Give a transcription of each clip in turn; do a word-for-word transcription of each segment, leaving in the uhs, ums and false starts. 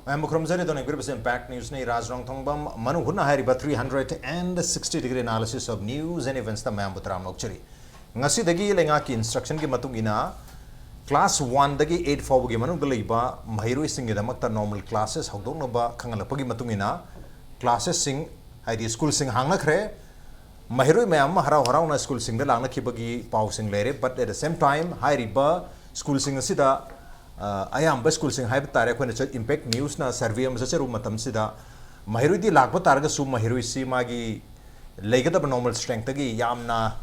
ꯃꯌꯥꯝꯕꯨ ꯈꯨꯔꯨꯝꯖꯔꯤ꯫ ꯑꯗꯣ ꯌꯦꯡꯕꯤꯔꯤꯕꯁꯤ Impact Newsꯅꯤ꯫ ꯔꯥꯖ ꯔꯣꯡꯊꯣꯡꯕꯝ, ꯃꯅꯨꯡ ꯍꯨꯠꯅ ꯍꯥꯏꯔꯤꯕ three hundred and sixty degree analysis of news and eventsꯇ ꯃꯌꯥꯝꯕꯨ ꯇꯔꯥꯝꯅ ꯑꯣꯛꯆꯔꯤ꯫ ꯉꯁꯤꯗꯒꯤ ꯂꯩꯉꯥꯛꯀꯤ instructionꯒꯤ ꯃꯇꯨꯡ ꯏꯟꯅ class oneꯗꯒꯤ eight ꯐꯥꯎꯕꯒꯤ ꯃꯅꯨꯡꯗ ꯂꯩꯕ ꯃꯍꯩꯔꯣꯏꯁꯤꯡꯒꯤꯗꯃꯛꯇ normal classes ꯍꯧꯗꯣꯛꯅꯕ ꯈꯪꯍꯜꯂꯛꯄꯒꯤ ꯃꯇꯨꯡ ꯏꯟꯅ classesꯁꯤꯡ, ꯍꯥꯏꯗꯤ schoolꯁꯤꯡ ꯍꯥꯡꯅꯈ꯭ꯔꯦ꯫ ꯃꯍꯩꯔꯣꯏ ꯃꯌꯥꯝ ꯑꯃ ꯍꯔꯥꯎ ꯍꯔꯥꯎꯅ schoolꯁꯤꯡꯗ ꯂꯥꯛꯅꯈꯤꯕꯒꯤ ꯄꯥꯎꯁꯤꯡ ꯂꯩꯔꯦ꯫ But at the same time, ꯍꯥꯏꯔꯤꯕ schoolꯁꯤꯡ ꯑꯁꯤꯗ, ꯑ, ꯑꯌꯥꯝꯕ schoolꯁꯤꯡ ꯍꯥꯏꯕ ꯇꯥꯔꯦ, ꯑꯩꯈꯣꯏꯅ ꯆꯠ-, Impact Newsꯅ survey ꯑꯃ ꯆꯠꯆꯔꯨꯕ ꯃꯇꯝꯁꯤꯗ, ꯃꯍꯩꯔꯣꯏꯗꯤ ꯂꯥꯛꯄ ꯇꯥꯔꯒꯁꯨ ꯃꯍꯩꯔꯣꯏꯁꯤ ꯃꯥꯒꯤ ꯂꯩꯒꯗꯕ normal strengthꯇꯒꯤ ꯌꯥꯝꯅ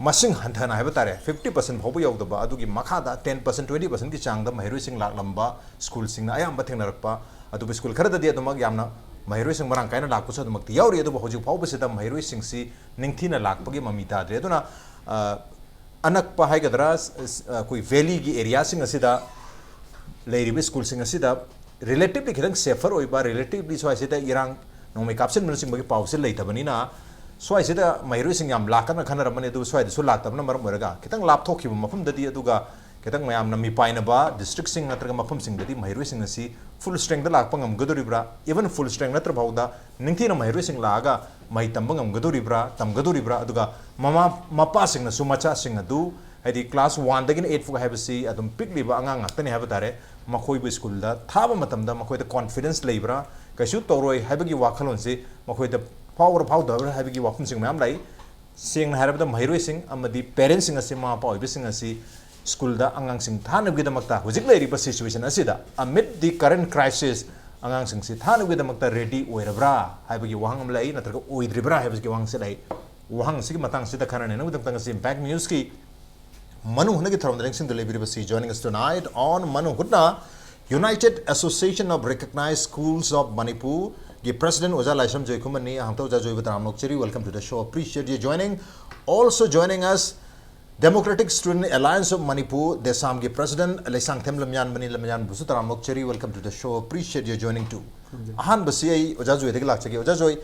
ꯃꯁꯤꯡ ꯍꯟꯊꯅ ꯍꯥꯏꯕ ꯇꯥꯔꯦ, fifty percent ꯐꯥꯎꯕ ꯌꯧꯗꯕ, ꯑꯗꯨꯒꯤ ꯃꯈꯥꯗ ten percent, twenty percentꯀꯤ ꯆꯥꯡꯗ ꯃꯍꯩꯔꯣꯏꯁꯤꯡ ꯂꯥꯛꯂꯝꯕ schoolꯁꯤꯡꯅ ꯑꯌꯥꯝꯕ ꯊꯦꯡꯅꯔꯛꯄ꯫ ꯑꯗꯨꯕꯨ school ꯈꯔꯗꯗꯤ ꯑꯗꯨꯃꯛ ꯌꯥꯝꯅ ꯃꯍꯩꯔꯣꯏꯁꯤꯡ ꯃꯔꯥꯡ ꯀꯥꯏꯅ ꯂꯥꯛꯄꯁꯨ ꯑꯗꯨꯃꯛꯇꯤ ꯌꯥꯎꯔꯤ꯫ ꯑꯗꯨꯕꯨ ꯍꯧꯖꯤꯛ ꯐꯥꯎꯕꯁꯤꯗ ꯃꯍꯩꯔꯣꯏꯁꯤꯡꯁꯤ ꯅꯤꯡꯊꯤꯅ ꯂꯥꯛꯄꯒꯤ ꯃꯃꯤ ꯇꯥꯗ꯭ꯔꯤ꯫ ꯑꯗꯨꯅ, ꯑ, ꯑꯅꯛꯄ ꯍꯥꯏꯒꯗ꯭ꯔꯥ, ꯁ-, ꯁ-, ꯑꯩꯈꯣꯏ valleyꯒꯤ areaꯁꯤꯡ ꯑꯁꯤꯗ ꯂꯩꯔꯤꯕ schoolꯁꯤꯡ ꯑꯁꯤꯗ relatively ꯈꯤꯇꯪ safer ꯑꯣꯏꯕ, relatively ꯁ꯭ꯋꯥꯏꯁꯤꯗ ꯏꯔꯥꯡ ꯅꯣꯡꯃꯩ ꯀꯥꯞꯁꯤꯟꯕꯅꯆꯤꯡꯕꯒꯤ ꯄꯥꯎꯁꯦ ꯂꯩꯇꯕꯅꯤꯅ, ꯁ꯭ꯋꯥꯏꯁꯤꯗ ꯃꯍꯩꯔꯣꯏꯁꯤꯡ ꯌꯥꯝ ꯂꯥꯛꯀꯅ ꯈꯟꯅꯔꯝꯕꯅꯤ, ꯑꯗꯨꯕꯨ ꯁ꯭ꯋꯥꯏꯗꯁꯨ ꯂꯥꯛꯇꯕꯅ ꯃꯔꯝ ꯑꯣꯏꯔꯒ, ꯈꯤꯇꯪ ꯂꯥꯞꯊꯣꯛꯈꯤꯕ ꯃꯐꯝꯗꯗꯤ, ꯑꯗꯨꯒ ꯈꯤꯇꯪ ꯃꯌꯥꯝꯅ ꯃꯤꯄꯥꯏꯅꯕ districtꯁꯤꯡ ꯅꯠꯇ꯭ꯔꯒ ꯃꯐꯝꯁꯤꯡꯗꯗꯤ ꯃꯍꯩꯔꯣꯏꯁꯤꯡ ꯑꯁꯤ full strengthꯗ ꯂꯥꯛꯄ ꯉꯝꯒꯗꯧꯔꯤꯕ꯭ꯔꯥ, even full strength ꯅꯠꯇ꯭ꯔ ꯐꯥꯎꯗ ꯅꯤꯡꯊꯤꯅ ꯃꯍꯩꯔꯣꯏꯁꯤꯡ ꯂꯥꯛꯑꯒ ꯃꯍꯩ ꯇꯝꯕ ꯉꯝꯒꯗꯧꯔꯤꯕ꯭ꯔꯥ, ꯇꯝꯒꯗꯧꯔꯤꯕ꯭ꯔꯥ, ꯑꯗꯨꯒ ꯃꯃꯥ ꯃꯄꯥꯁꯤꯡꯅꯁꯨ ꯃꯆꯥꯁꯤꯡ ꯑꯗꯨ, ꯍꯥꯏꯗꯤ class oneꯗꯒꯤꯅ eight ꯐꯥꯎ ꯍꯥꯏꯕꯁꯤ ꯑꯗꯨꯝ ꯄꯤꯛꯂꯤꯕ ꯑꯉꯥꯡ ꯉꯥꯛꯇꯅꯤ ꯍꯥꯏꯕ ꯇꯥꯔꯦ, ꯃꯈꯣꯏꯕꯨ schoolꯗ ꯊꯥꯕ ꯃꯇꯝꯗ ꯃꯈꯣꯏꯗ confidence ꯂꯩꯕ꯭ꯔꯥ, ꯀꯩꯁꯨ ꯇꯧꯔꯣꯏ ꯍꯥꯏꯕꯒꯤ ꯋꯥꯈꯜꯂꯣꯟꯁꯤ ꯃꯈꯣꯏꯗ ꯐꯥꯎꯕ꯭ꯔꯥ ꯐꯥꯎꯗꯕ꯭ꯔꯥ ꯍꯥꯏꯕꯒꯤ ꯋꯥꯐꯝꯁꯤꯡ ꯃꯌꯥꯝ ꯂꯩ꯫ ꯁꯦꯡꯅ ꯍꯥꯏꯔꯕꯗ ꯃꯍꯩꯔꯣꯏꯁꯤꯡ ꯑꯃꯗꯤ parentꯁꯤꯡ ꯑꯁꯤ, ꯃꯃꯥ ꯃꯄꯥ ꯑꯣꯏꯕꯁꯤꯡ ꯑꯁꯤ schoolꯗ ꯑꯉꯥꯡꯁꯤꯡ ꯊꯥꯅꯕꯒꯤꯗꯃꯛꯇ ꯍꯧꯖꯤꯛ ꯂꯩꯔꯤꯕ situation ꯑꯁꯤꯗ, amid the current crisis, ꯑꯉꯥꯡꯁꯤꯡꯁꯤ ꯊꯥꯅꯕꯒꯤꯗꯃꯛꯇ ready ꯑꯣꯏꯔꯕ꯭ꯔꯥ ꯍꯥꯏꯕꯒꯤ ꯋꯥꯍꯪ ꯑꯃ ꯂꯩ, ꯅꯠꯇ꯭ꯔꯒ ꯑꯣꯏꯗ꯭ꯔꯤꯕ꯭ꯔꯥ ꯍꯥꯏꯕꯁꯤꯒꯤ ꯋꯥꯍꯪꯁꯤ ꯂꯩ꯫ ꯋꯥꯍꯪ ꯑꯁꯤꯒꯤ ꯃꯇꯥꯡꯁꯤꯗ ꯈꯟꯅ ꯅꯩꯅꯕꯒꯤꯗꯃꯛꯇ ꯉꯁꯤ Impact Newsꯀꯤ ꯃꯅꯨꯡ ꯍꯨꯠꯅꯒꯤ ꯊꯧꯔꯝꯗ ꯂꯦꯡꯁꯤꯟꯗꯨꯅ ꯂꯩꯕꯤꯔꯤꯕꯁꯤ, joining us tonight on ꯃꯅꯨꯡ ꯍꯨꯠꯅ, United Association of Recognized Schools of Manipurꯒꯤ president ꯑꯣꯖꯥ ꯂꯥꯏꯁ꯭ꯔꯝ ꯖꯣꯏꯈꯨꯃꯟꯅꯤ꯫ ꯑꯍꯥꯟꯕꯗ ꯑꯣꯖꯥ ꯖꯣꯏꯕꯨ ꯇꯔꯥꯝꯅ ꯑꯣꯛꯆꯔꯤ, welcome to the show, appreciate your joining. Also joining us, Democratic Student Alliance of Manipur, ꯗꯦꯁꯥꯝꯒꯤ president Leishangthem ꯂꯝꯌꯥꯟꯕꯅꯤ꯫ ꯂꯝꯌꯥꯟꯕꯨꯁꯨ ꯇꯔꯥꯝꯅ ꯑꯣꯛꯆꯔꯤ, welcome to the show, appreciate your joining too. ꯑꯍꯥꯟꯕꯁꯤ ꯑꯩ ꯑꯣꯖꯥ ꯖꯣꯏꯗꯒꯤ ꯂꯥꯛꯆꯒꯦ꯫ ꯑꯣꯖꯥ ꯖꯣꯏ,